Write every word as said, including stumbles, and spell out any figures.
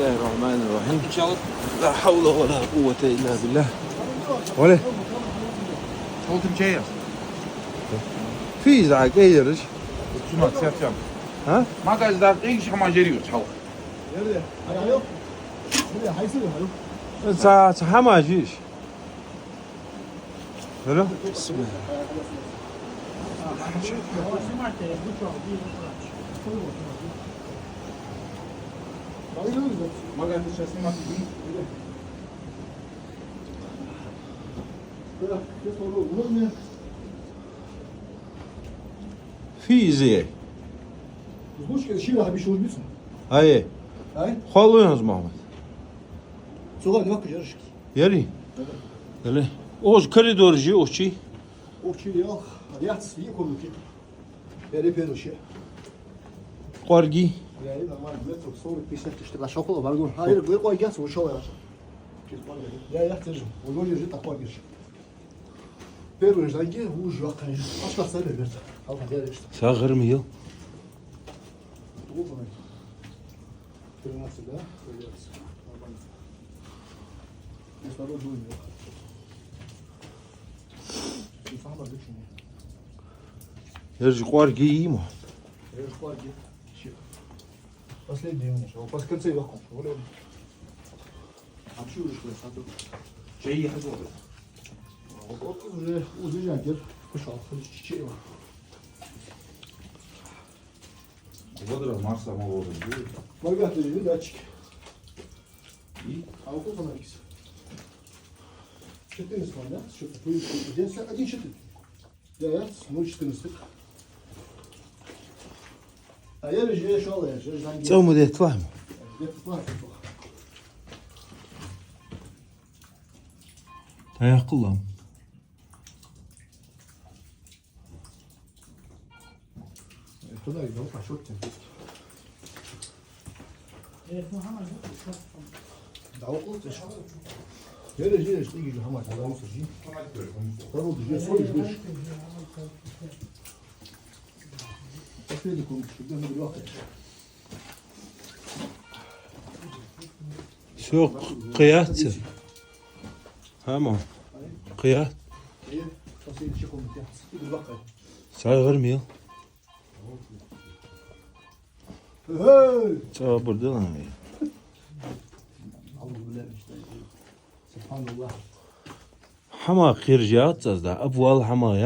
بسم الله الرحمن الرحيم. إن شاء الله. لا حول ولا قوة إلا بالله. Вале. Шолтим чея. Физа кӀайраш. Цуна цецам. А? Магазда къийш хӀама жери юрт хьал. Ца, ца хӀама жиш. Алло? Физа. Ай. Ай? Хьалуй хьанз, Мухьмад? Цуган дакка жарш. Яри? Дале. Оз коридор жи охчи? Охчи ялх, яц, йи комнати. Яри первый ши. КӀоарги? Яри нормально, метр сорок пятьдесят тыщ, шахула баргу. Ай, гой кӀоарги яц, ушел яц. Чиз кӀоарги. Я, яц, жи. Уже жи, так кӀоарги. Первый же данги, уж вакхай. Ашках сабе берт. Халха дяриш. Сагъар мил. Тринадцать, да? Тринадцать. Нормально. Кислород дует. Ераш кӀоарги йий, мо? Ераш кӀоарги. Щи. Последний у нас. Пос конце вакхом. Вообще уже что-то. Чай я хотел. Вот, вот уже, уже жагер. Пошёл. Чай. Водора масса молода будет. Богатый, видачки. И? А вот тут она есть. Четыреста, да? Что-то появилось. Один четыре. Да, ну четыреста. А я же шел, я же занят. Цо ма детталахь. Детталахь. Таяккхалла. Туда и дал пошёл тем. Да, около ты что? Я же здесь, ты же хама, да, вот жи. Кого ты же, свой же. Последний комнату, чтобы не было. Всё, кхы яц? Хьама. Кхы яц? Сагъар мел. Цабар да лан. Хьама кхераш яц аз да, абвал хьама я.